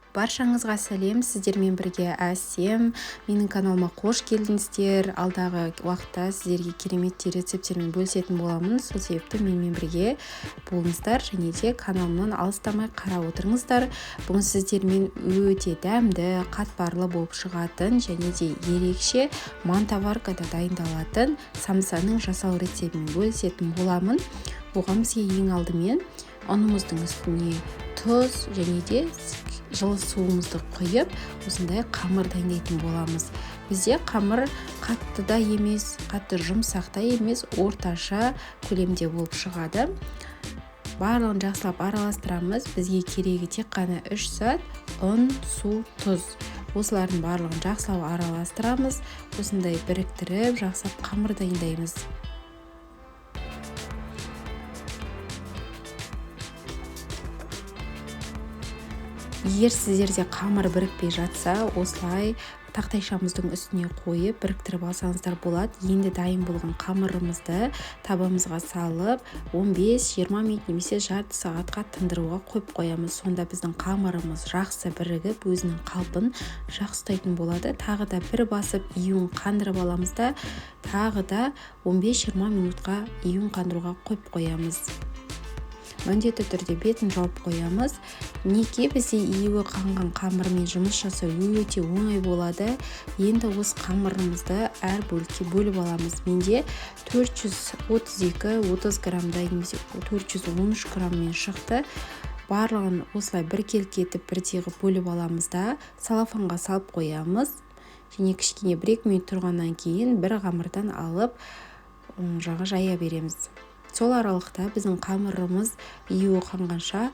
Баршаңызға сәлем, сіздермен бірге Әсем. Менің каналыма қош келдіңіздер. Алдағы уақытта сіздерге керемет рецепттермен бөлісетін боламын. Сол себепті менімен бірге болыңыздар және де каналымнан алыстамай қарап отырыңыздар. Бүгін сіздермен өте дәмді, қатпарлы болып шығатын және де ерекше мантоваркада дайындалатын самсаның жасау рецептімен бөлісетін боламын. Оған бізге ең алдымен ұнымыздың үстіне тұз және де жылы суымызды құйып, осындай қамыр дайындайтын боламыз. Бізде қамыр қатты да емес, қатты жұмсақ та емес, орташа көлемде болып шығады. Барлығын жақсылап араластырамыз. Бізге керегі тек қана 3 зат: ұн, су, тұз. Осылардың барлығын жақсылап араластырамыз. Осындай біріктіріп, жақсылап қамыр дайындаймыз. Егер сіздерде қамыр бірікпей жатса, осылай тақтайшамыздың үстіне қойып біріктіріп алсаңыздар болады. Енді дайын болған қамырымызды табамызға салып, 15-20 минут немесе жарты сағатқа тындыруға қойып қоямыз. Сонда біздің қамырымыз жақсы бірігіп, өзінің қалпын жақсы ұстайтын болады. Тағы да бір басып июн қандырып аламыз да, тағы да 15-20 минутқа июн қандыруға қойып қоямыз. Міндетті түрде бетін жауып қоямыз. Неге бізде июі қанған қамырмен жұмыс жасау өте оңай болады. Енді осы қамырымызды әр бөлікке бөліп аламыз. Менде 432-30 граммдай немесе 413 грамммен шықты. Барлығын осылай біркелкі етіп бірдей қылып бөліп аламыз да, салафанға салып қоямыз. Және кішкене бір-екі минут тұрғаннан кейін бір қамырдан алып, жаңа жая береміз. Сол аралықта біздің қамырымыз июі қанғанша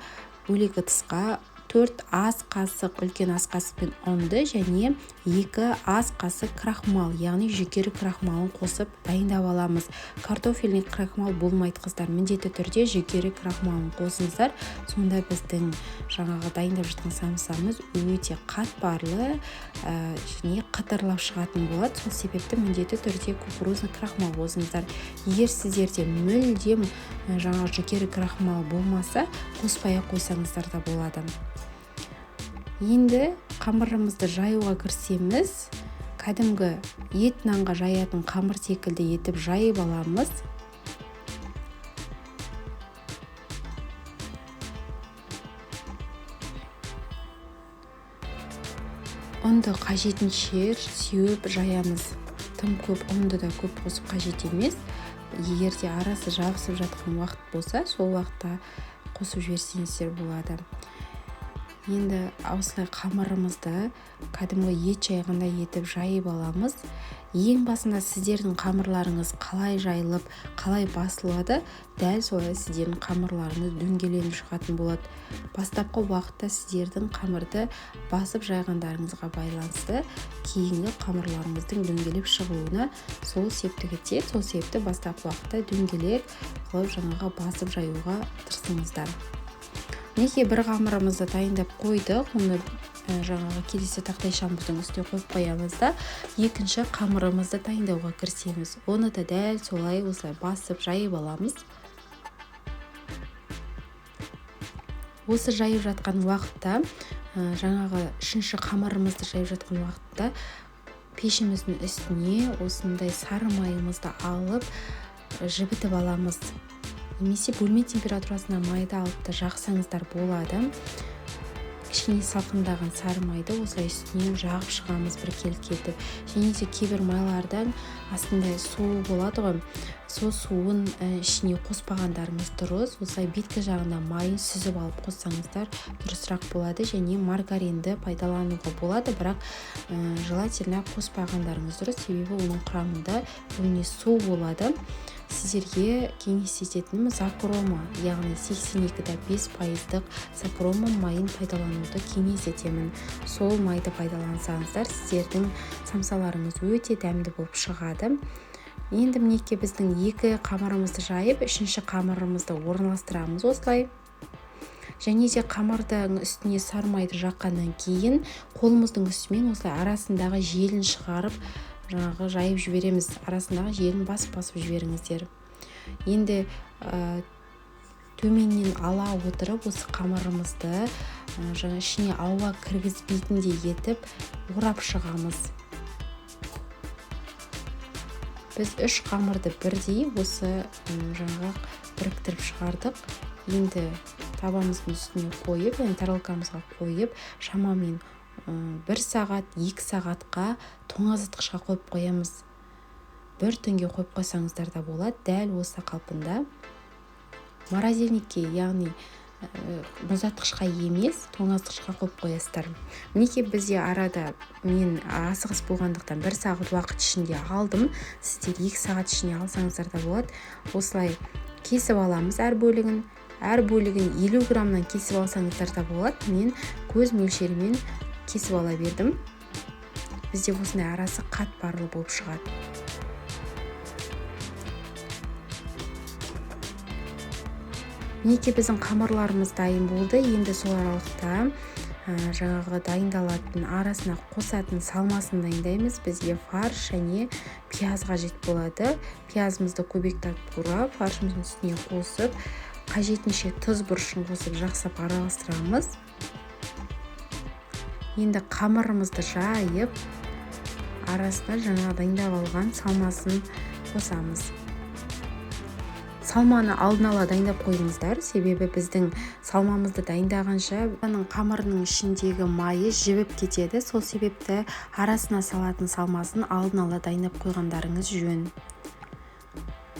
бөлек ыдысқа 4 ас қасық үлкен ас қасықпен ұнды және 2 ас қасық крахмал, яғни жүгері крахмалын қосып дайындап аламыз. Картофельный крахмал болмайды, қыздар, міндетті түрде жүгері крахмалын қосыңыздар. Сонда біздің жаңағы дайындап жатқан самсамыз өте қатпарлы, және қытырлап шығатын болады. Сол себепті міндетті түрде кукурузный крахмал қосыңыздар. Егер сіздерде мүлдем жаңағы жүгері крахмал болмаса, қоспай ақ қойсаңыздар да болады. Енді қамырымызды жаюға кірісеміз. Кәдімгі ет нанға жаятын қамыр секілді етіп жайып аламыз. Ұнды қажетінше сеуіп жаямыз. Тым көп ұнды да көп қосып қажет емес. Егер де арасы жабысып жатқан уақыт болса, сол уақытта қосып жіберсеңіздер болады. Енді осылай қамырымызды кәдімгі ет жайғандай етіп жайып аламыз. Ең басында сіздердің қамырларыңыз қалай жайылып, қалай басылады, дәл солай сіздердің қамырларыңыз дөңгеленіп шығатын болады. Бастапқы уақытта сіздердің қамырды басып жайғандарыңызға байланысты кейінгі қамырларыңыздың дөңгелеп шығуына сол септігі тиеді. Сол себепті бастапқы уақытта дөңгелек қылып жаңағы басып жаюға тырысыңыздар. Мінекей бір қамырымызды дайындап қойдық. Оны жаңағы келесі тақтайшамыздың үстіне қойып қоямыз да, екінші қамырымызды дайындауға кірісеміз. Оны да дәл солай осылай басып жайып аламыз. Осы жайып жатқан уақытта, жаңағы үшінші қамырымызды жайып жатқан уақытта пешіміздің үстіне осындай сары майымызды алып жібітіп аламыз. Немесе бөлме температурасына майды алып та жақсаңыздар болады. Кішкене салқындаған сары майды осылай үстінен жағып шығамыз біркелкі етіп. Және де кейбір майлардан астында су болады ғой, сол суын ішіне қоспағандарыңыз дұрыс. Осылай беткі жағына майын сүзіп алып қоссаңыздар дұрысырақ болады. Және маргаринді пайдалануға болады, бірақ желательно қоспағандарыңыз дұрыс, себебі оның құрамында көбіне су болады. Сіздерге кеңес ететінім закрома, яғни сексен екі де бес пайыздық закрома майын пайдалануды кеңес етемін. Сол майды пайдалансаңыздар, сіздердің самсаларыңыз өте дәмді болып шығады. Енді мінекей біздің екі қамырымызды жайып, үшінші қамырымызды орналастырамыз осылай. Және де қамырдың үстіне сары майды жаққаннан кейін қолымыздың үстімен осылай арасындағы желін шығарып, жаңағы жайып жібереміз. Арасындағы желін басып-басып жіберіңіздер. Енді Төменнен ала отырып осы қамырымызды жаңа ішіне ауа кіргізбейтіндей етіп орап шығамыз. Біз 3 қамырды бірдей осы жаңағы біріктіріп шығардық. Енді табамыздың үстіне қойып, яғни тарелкамызға қойып, шамамен 1 сағат, 2 сағатқа тоңазытқышқа қойып қоямыз. Бір түнге қойып қойсаңыздар да болады, дәл осы қалпында. Морозильникке, яғни мұздатқышқа емес, тоңазытқышқа қойып қоясыздар. Мінекей бізде арада мен асығыс болғандықтан 1 сағат уақыт ішінде алдым. Сіздер 2 сағат ішінде алсаңыздар да болады. Осылай кесіп аламыз әр бөлігін. Әр бөлігін 50 граммнан кесіп алсаңыздар да болады. Мен көз мөлшерімен кесіп ала бердім. Бізде осындай арасы қатпарлы болып шығады. Мінекей біздің қамырларымыз дайын болды. Енді сол аралықта жаңағы дайындалатын, арасына қосатын салмасын дайындаймыз. Бізге фарш және пияз қажет болады. Пиязымызды көбектеп турап, фаршымыздың үстіне қосып, қажетінше тұз бұрышын қосып жақсылап араластырамыз. Енді қамырымызды жайып, арасына жаңа дайындап алған салмасын қосамыз. Салманы алдын ала дайындап қойыңыздар, себебі біздің салмамызды дайындағанша қамырының ішіндегі майы жібіп кетеді. Сол себепті арасына салатын салмасын алдын ала дайындап қойғандарыңыз жөн.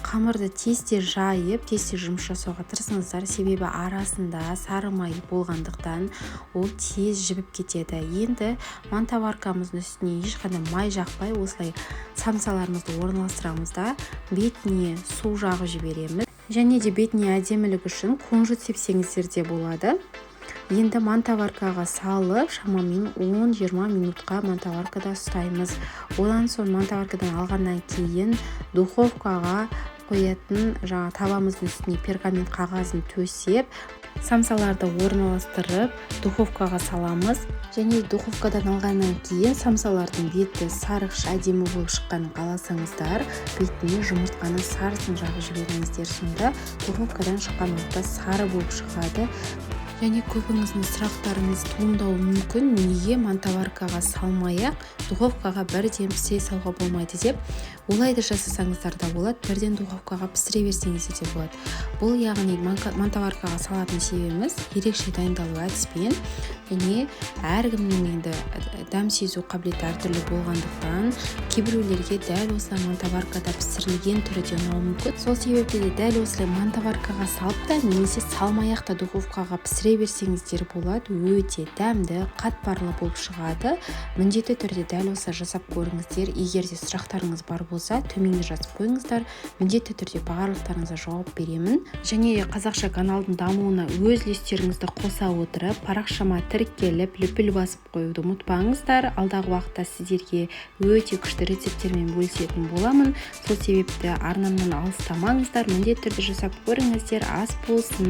Қамырды тез-тез жайып, тез-тез жұмыс жасауға тырысыңыздар, себебі арасында сары май болғандықтан ол тез жібіп кетеді. Енді мантоваркамыздың үстіне ешқандай май жақпай, осылай самсаларымызды орналастырамыз да, бетіне су жағып жібереміз. Және де бетіне әдемілік үшін кунжут сепсеңіздер де болады. Енді мантоваркаға салып, шамамен 10-20 минутқа мантоваркада ұстаймыз. Одан соң мантоваркадан алғаннан кейін духовкаға қоятын жаңа табамыздың үстіне пергамент қағазын төсеп, самсаларды орналастырып, духовкаға саламыз. Және духовкадан алғаннан кейін самсалардың беті сарғыш әдемі болып шыққанын қаласаңыздар, бетіне жұмыртқаның сарысын жағып жіберіңіздер. Сонда духовкадан шыққан уақытта сары болып шығады. Және көбіңіздің сұрақтарыңыз туындауы мүмкін, неге мантоваркаға салмай-ақ духовкаға бірден пісіре салуға болмайды деп. Олай да жасасаңыздар да болады, бірден духовкаға пісіре берсеңіздер де болады. Бұл яғни мантоваркаға салатын себебіміз ерекше дайындалу әдіспен, және әркімнің енді дәм сезу қабілеті әртүрлі болғандықтан кейбіреулерге дәл осылай мантоваркада пісірілген түрі де ұнауы мүмкін. Сол себепті де дәл осылай мантоваркаға салып та немесе салмай-ақ та духовкаға пісіре берсеңіздер болады. Өте дәмді, қатпарлы болып шығады. Міндетті түрде дәл осылай жасап көріңіздер. Егер де сұрақтарыңыз бар болса, төменге жазып қойыңыздар. Міндетті түрде барлықтарыңызға жауап беремін. Және де қазақша каналдың дамуына өз үлестеріңізді қоса отырып, парақшама тіркеліп, лүпіл басып қоюды ұмытпаңыздар. Алдағы уақытта сіздерге өте күшті рецепттермен бөлісетін боламын. Сол себепті арнамнан алыстамаңыздар. Міндетті түрде жасап көріңіздер. Ас болсын.